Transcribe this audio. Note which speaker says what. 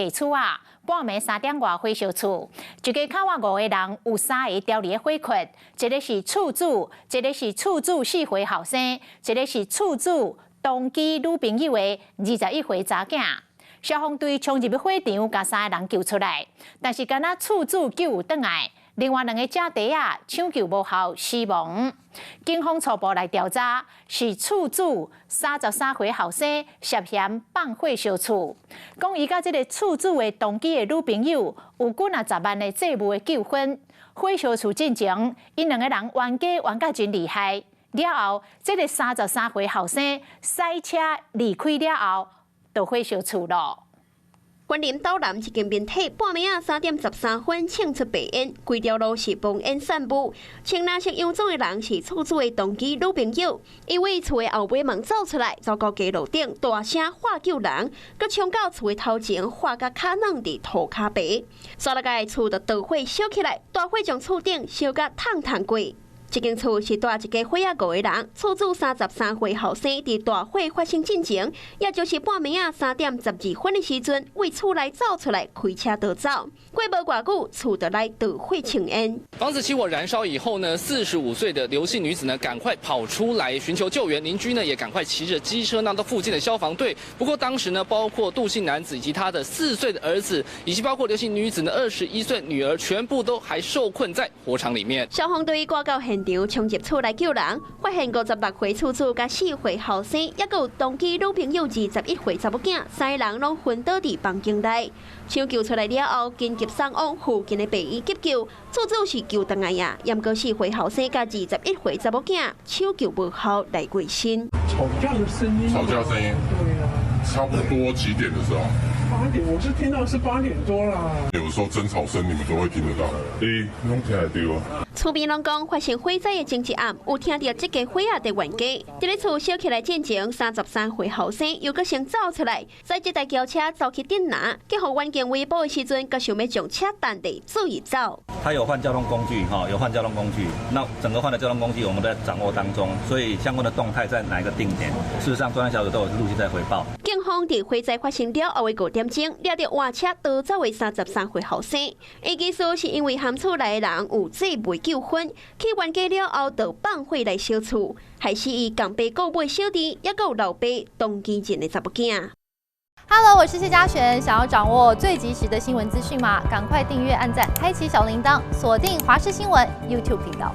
Speaker 1: 厝仔，半暝3點外火燒厝，一家口仔五個人有三个牢佇咧火窟，一个是厝主，一个是厝主4歲後生，一个是厝主同居女朋友的21歲查囝。消防隊衝入去火場，共三个人救出來，但是干焦厝主救有轉來，另外兩个食茶仔搶救無效死亡。警方初步來調查，是厝主33歲後生涉嫌放火燒厝，講伊佮這个厝主的同居的女朋友有幾若十萬的債務的糾紛，火燒厝進前，𪜶兩个人冤家冤甲真厲害。了後，這个33歲後生駛車離開了後，就火燒厝囉。
Speaker 2: 雲林斗南一間面體半暝仔3點13分衝出白煙，規條路是濃煙散布。穿藍色洋裝的人是厝主的同居女朋友，伊對厝的後尾門走出來，走到街路頂，大聲喊救人，閣衝到厝的頭前，喊甲跤軟佇塗跤白。煞來個厝就著火燒起來，大火將厝頂燒甲燙燙過。這間厝是蹛一家伙仔五个人，厝主33歲後生佇大火發生進前，也就是半暝仔3點12分的時陣，對厝內走出來開車逃走。過無偌久，厝就來著火衝煙。
Speaker 3: 房子起火燃燒以後呢，45歲的劉姓女子呢，趕快跑出來尋求救援，鄰居呢也趕快騎着機車呢到附近的消防隊。不過當時呢，包括杜姓男子以及他的4歲的兒子，以及包括劉姓女子的21歲女兒，全部都還受困在火場裡面。
Speaker 2: 消防隊趕到現場衝入厝內救人，發現56歲厝主佮4歲後生，抑閣有同居女朋友21歲查某囝，三个人攏昏倒佇房間內。搶救出來了後，緊急送往附近的病院急救。厝主是救轉來啊，毋過4歲後生佮21歲查某囝搶救無效來過身。
Speaker 4: 吵架的聲音。
Speaker 5: 吵架聲音。
Speaker 4: 對啊。
Speaker 5: 差不多幾點的時候？
Speaker 4: 8點，我是聽到是8點多啦。
Speaker 5: 有時候爭吵聲你們都會聽得到。欸，攏聽得著。
Speaker 2: 厝邊攏講發生火災的前一暗，有聽著這家伙仔佇冤家。佇咧厝燒起來進前，33歲後生又閣先走出來，駛這台轎車走去鎮南，去予遠警圍捕的時陣，閣想欲將車擲地注意走。
Speaker 6: 他有換交通工具，哈，有換交通工具。那整個換的交通工具，我們都在掌握當中，所以相關的動態在哪一個定點，事實上專案小組都有陸續在回報。
Speaker 2: 警方佇火災發生了後的5點鐘，掠著換車逃走的33歲後生。伊其實是因為和厝內的人有債務糾紛，去冤家了後就放火來燒厝，害死伊共爸顧母小弟，抑閣有老爸同居人的查某囝。
Speaker 7: Hello，我是謝嘉璇。想要掌握最及時的新聞資訊嗎？趕快訂閱、按讚、開啟小鈴鐺，鎖定華視新聞 YouTube 頻道。